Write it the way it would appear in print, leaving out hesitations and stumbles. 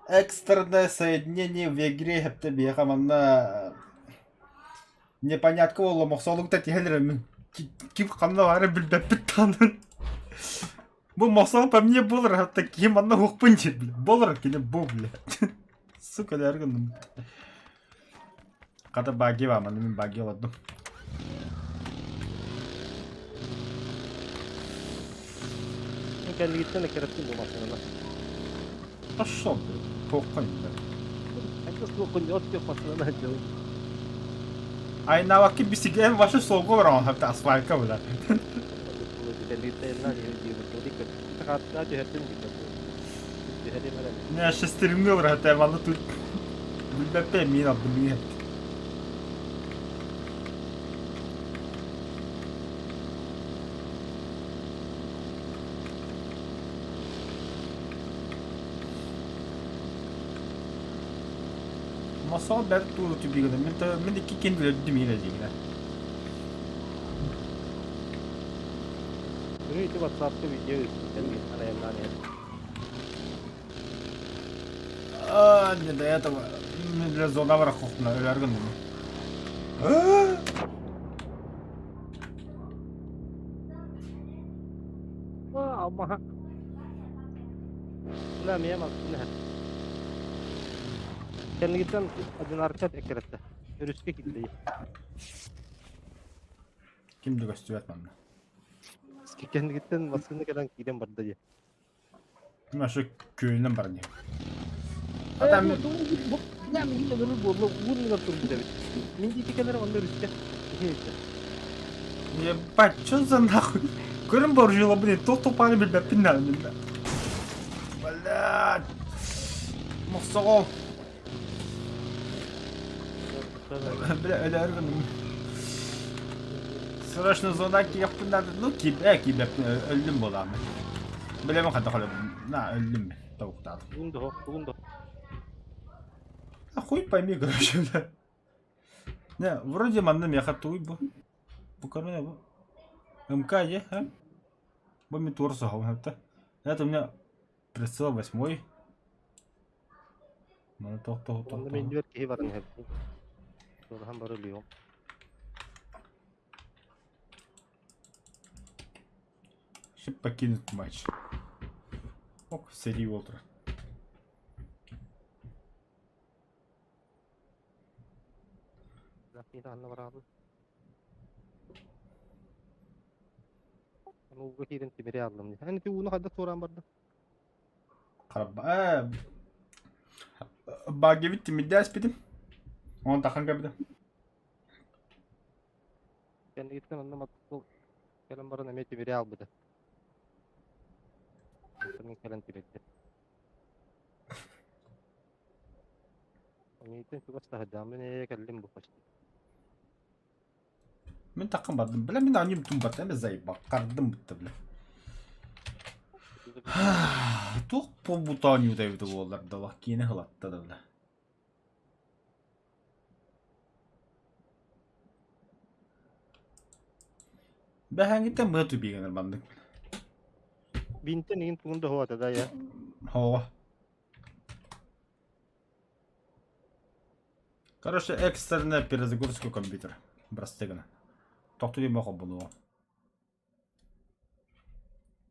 Экстренное соединение в игре хэптэ биһиэхэ манна непонятка буолла мохсоолугута тиһэн эрэммин. Ким ханна баара билбэппит даҕаны. Бу мохсоол по мне буолар хатта киһи манна уохпун диир бля. Буолар кини бу бля. Сука өлөөр гынным. Хата баги баа манна мин баги олордум. Кэннигиттэн эккирэттин бу массыынаны. Пошел, туохха иннэ. Хайдах туоххун от диэх массыынаны сылдьабын. Айнаабакка бисигэ ваше суолга бараҕын хатта асфалька бля. Не шестеринге барахта манна тут билбэппэ миин алдым миин Масал бэрт тууру түбүгүнэ. Мин мин икки кин өлөрдүм иирэ диигинэ. Күнү ити WhatsApp-ка видео ыыппыттан арайаннаан иһэр. А, не до этого. Мин для зона барахохпуна өлөр гынным. Алмаха. Бля, миэ малтын иһэр. Кэннигиттэн одинарчат эккирэтте. Өрүскэ киирдэ. Ким да көстүбэт манна. Кэннигиттэн массыына кэлэн киирэн барда дии. Наша күөлүнэн баран иһэр. Адам мин өлөрүр буолла уун турбут эбит. Мин диэки кэлэр онно өрүскэ. Ебать, что за нахуй? Көрүн боржила, блин, туох тупаны билбэппин наада мин. Блядь. Мохсоҕол. Бля, өлөөр гынным. Срочно зона киэхпин надо. Ну, кип, кииппин, өллүм буолааммын. Билэбин хата холобун. На, өллүм мен, тобуктаатым. Тугун да, тугун да. А хуй пойми, короче, бля. Не, вроде манна меха туй бу. Бу короче бу. МК е, а? Бу мен туор соһом, это. Это у меня прицел восьмой. Маны тох тох тох Онно мен киһи баран иһэр. Суолаһан бары өлүөм. Чтоб покинуть матч. Ок, сэрии буолтура. Анна бараабын. Ууга киирэн тимири ааллым. Эн ити ууну хайдах туораан барда? Харба. Багибит тимирдээспитим. Онон тахан кэбитим. Кэннигиттэн онно мотоцикл кэлэн баран эмиэ тимири аалбыта. Мин кэлэн тимирдим. Миитин чугас таһырдьааммын ээ кэллим бу почти. Мин таххан бардым. Бля, мин аньым тумбата эмэ заебаккардым бутта бля. Туох буолбута оонньуута эбитэ буоллар да киинэ хылатта да бля. Бэһээҥҥиттэн мыа түбиигэнэр маннык. Бинтэн иин тугун да хуата да я. Һоо. Короче, экстренная перезагрузка компьютера. Прости гына. Тохтуу диэн холбонуо.